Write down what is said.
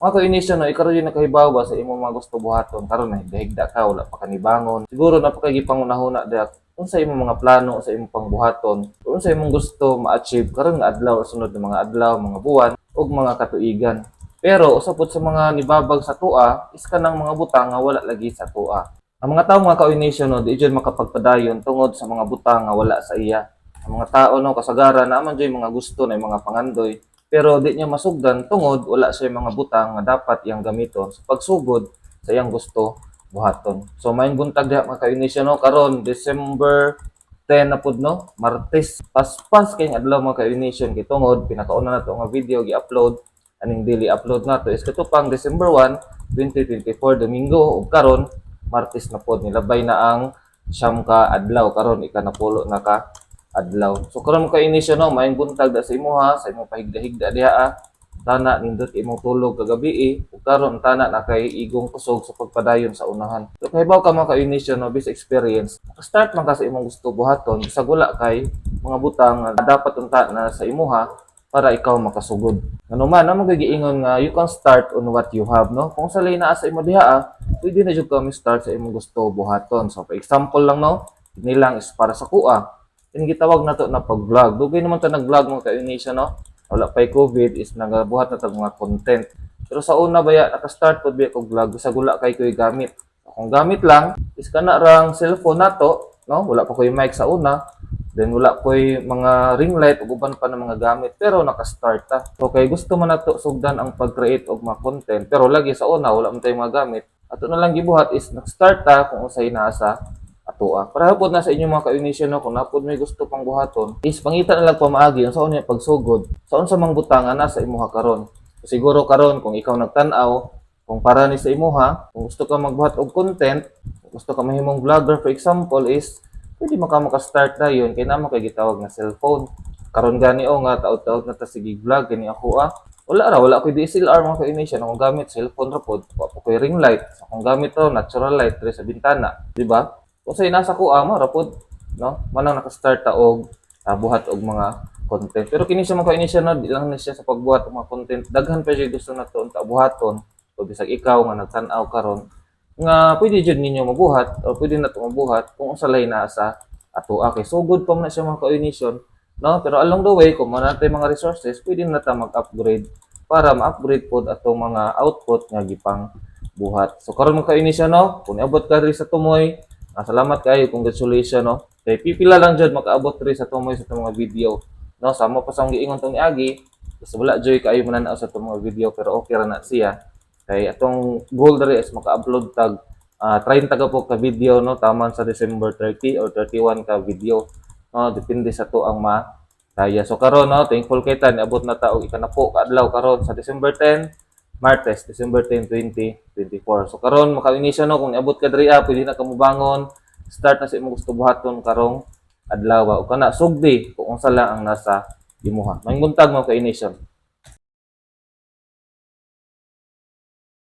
Mga ka-initial, no, ikaw rin nakahibaw ba sa imong mga gusto buhaton karon na higda ka, wala pa kanibangon. Siguro napakagipangunahuna diha unsa imong mga plano sa imong pangbuhaton, unsa imong gusto ma-achieve karon nga adlaw o sunod na mga adlaw, mga buwan ug mga katuigan. Pero usa pod sa mga nibabag sa atoa is kanang mga butang nga wala lagi sa atoa. Ang mga tao, mga ka-initial, no, di jud makapagpadayon tungod sa mga butang nga wala sa iya. Ang mga tao, no, kasagaran naa man jud mga gusto na mga pangandoy, pero di niya masugdan tungod wala siya mga butang nga dapat iyang gamiton sa pagsugod sa iyang gusto buhaton. So maayong buntag diha, mga ka-initial, no, karon December 10 na pud, no, Martes. Paspas kay adlaw, mga ka-initial, kay tungod pinakauna na to nga video gi-upload aning daily upload nato is kato pang December 1, 2024, Domingo, ug karon Martes na pod, nilabay na ang 9 ka adlaw, karon ikanapulo na ka adlaw. So karon, ka inisyo, no, maayong buntag da sa imuha, sa imong pahigda-higda diha ah. Tana nindot imong tulog kagabi eh, ug karon tana na kay igong kusog sa pagpadayon sa unahan. So kahibaw ka, mga ka-inisyo, no, based experience. Start man ka sa imong gusto buhaton bisag wala kay mga butang nga dapat unta na sa imuha para ikaw makasugod. Ano man, na magigiingon nga you can start on what you have, no? Kung sa naa sa imo diha, ah, pwede na jud ka start sa imong gusto buhaton. So for example lang, no, nilang is para sa kuha. Kini gitawag na to na pag-vlog. Dugay naman ta nag-vlog, mga ka-Indonesia, no? Wala pa'y COVID is nagabuhat na tag mga content. Pero sa una baya, naka-start pod biya kog vlog bisag wala kay ko'y gamit. Akong gamit lang is kana rang cellphone nato, no? Wala pa ko'y mic sa una. Then wala ko'y mga ring light ug uban pa ng mga gamit, pero naka-start ta. So kay gusto man nato sugdan ang pag-create og mga content, pero lagi sa una wala man tay mga gamit. Ato na lang gibuhat is nag-start ta kung unsay naa sa atoa. Para pod na sa inyo, mga ka-initial, no, kung napod may gusto pang buhaton, is pangita na lang pamaagi unsa niya pagsugod sa unsa mang butang nga nasa imuha karon. So, siguro karon kung ikaw nagtan-aw, kung para ni sa imuha, kung gusto ka magbuhat og content, kung gusto ka mahimong vlogger, for example, is pwede man ka maka-start dayon kay naa man kay gitawag nga cellphone. Karon gani o nga taod-taod na ta sige vlog kini ako ah. Wala ra, wala ko'y DSLR, mga ka-initial, akong gamit cellphone ra pod, wa pa ko'y ring light. So, akong gamit to natural light diri sa bintana, di ba? Kung sa'yo nasa kuha mo, rapod, no? Manang naka-start ta og buhat og mga content. Pero kini siya, mga ka-initial, no, di lang na siya sa pagbuhat og mga content. Daghan pa siya gusto na to unta buhaton. O bisag ikaw nga nagtan-aw karon nga pwede jud ninyo mabuhat o pwede na to mabuhat kung unsa lay naa sa atoa kay sugod pa man na siya, mga ka-initial, no? Pero along the way, kung naa tay mga resources, pwede na ta mag-upgrade para ma-upgrade pod atong mga output nga gipang buhat. So karon, mga ka-initial, no, kung niabot ka diri sa tumoy, salamat kayo, congratulations, no. Kay pipila lang jud makaabot diri sa tumoy sa atong mga video. No, sama pa sa akong giingon tong niagi, basta wala joy kaayo mananaw sa atong mga video, pero okay ra na siya. Kay atong goal diri is maka-upload tag 30 ka po ka video, no, taman sa December 30 or 31 ka video. No, depende sa to ang ma kaya. So karon, no, thankful kay ta niabot na ta og ikanapo ka adlaw karon sa December 10, Martes, December 10, 2024. So karon, maka-inisyo, no, kung niabot ka diri ah, pwede na ka mobangon, start na sa imong gusto buhaton karong adlaw o kana sugdi kung unsa lang ang nasa imuha. Maayong buntag, mga ka-inisyo.